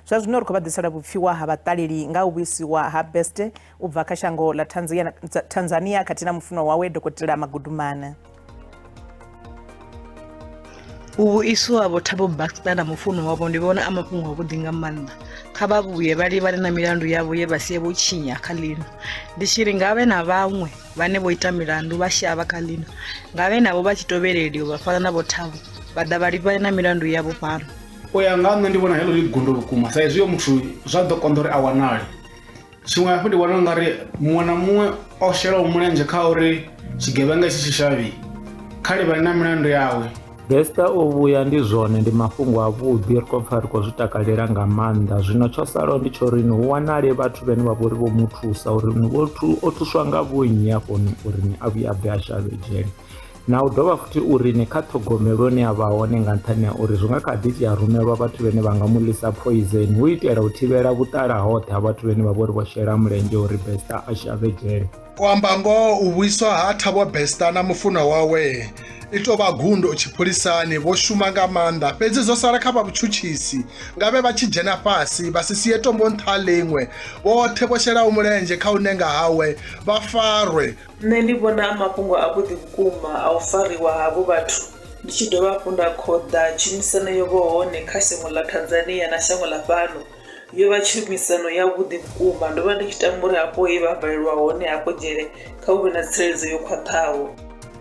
Zwa zwino ri khou vha ḓisela vhupfiwa ha vhaṱaleli nga u vhuisiwa ha Bester u bva kha shango ḽa Tanzania khathihi na mufunwa wawe Dokotela Magudumana. U vhuiswa ha Vho Thabo Baxter na mufunwa wavho ndi vhona a mafhungo avhuḓi nga maanḓa. Kha vha vhuye vha livhane na milandu yavho ye vha sia vho tshinya kha ḽino. Ndi tshi ri ngavhe na vhaṅwe vhane vho ita milandu vha shavha kha ḽino, ngavhe navho vha tshi tovheleliwa vha fana na Vho Thabo vha ḓa vha livhane na milandu yavho fhano. U ya nga ha nṋe ndi vhona heḽo ḽi gundo vhukuma sa izwi muthu zwa ḓo konḓa uri a wanale. Tshiṅwe hafhu ndi vhona ungari muṅwe na muṅwe o shelaho mulenzhe kha uri tshigevhenga itshi tshi shavhi kha livhane na milandu yawe. Bester o vhuya ndi zwone ndi mafhungo avhuḓi ri khou pfa ri khou zwi takalela nga maanḓa zwino tsho salaho ndi tsho uri hu wanale vhathu vhane vha vhori vho mu thusa uri o thuswa nga vhonnyi hafho uri ni a vhuye a bve a shavhe dzhele. Na u dovha futhi uri ni kha ṱhogomelo ine ya vha hone nga nṱhani ha uri zwi nga kha ḓi tea rumelwa vhathu vhane vha nga mu ḽisa poison hu itela u thivhela vhuṱala hoṱhe ha vhathu vhane vha vha uri vho shela mulenzhe uri Bester a shavhe dzhele. U amba ngoho, u vhuiswa ha Thabo Bester na mufunwa wawe i tou vha gundo tshipholisani. Vho shuma nga maanḓa, fhedzi zwo sala kha vha vhutshutshisi. Ngavhe vha tshi dzhena fhasi, vha si sie tombo nṱha ha ḽiṅwe. Vhoṱhe vho shelaho mulenzhe kha u nenga hawe vha farwe. Nṋe ndi vhona a mafhungo avhuḓi vhukuma a u fariwa ha havho vhathu, ndi tshi dovha hafhu nda khoḓa tshumisano yo vho hone kha shango ḽa Tanzania na shango ḽa fhano. Yo vha tshumisano yavhuḓi vhukuma, ndo vha ndi tshi tama uri hafho he vha valelwa hone hafho dzhele kha hu vhe na tsireledzo yo khwaṱhaho.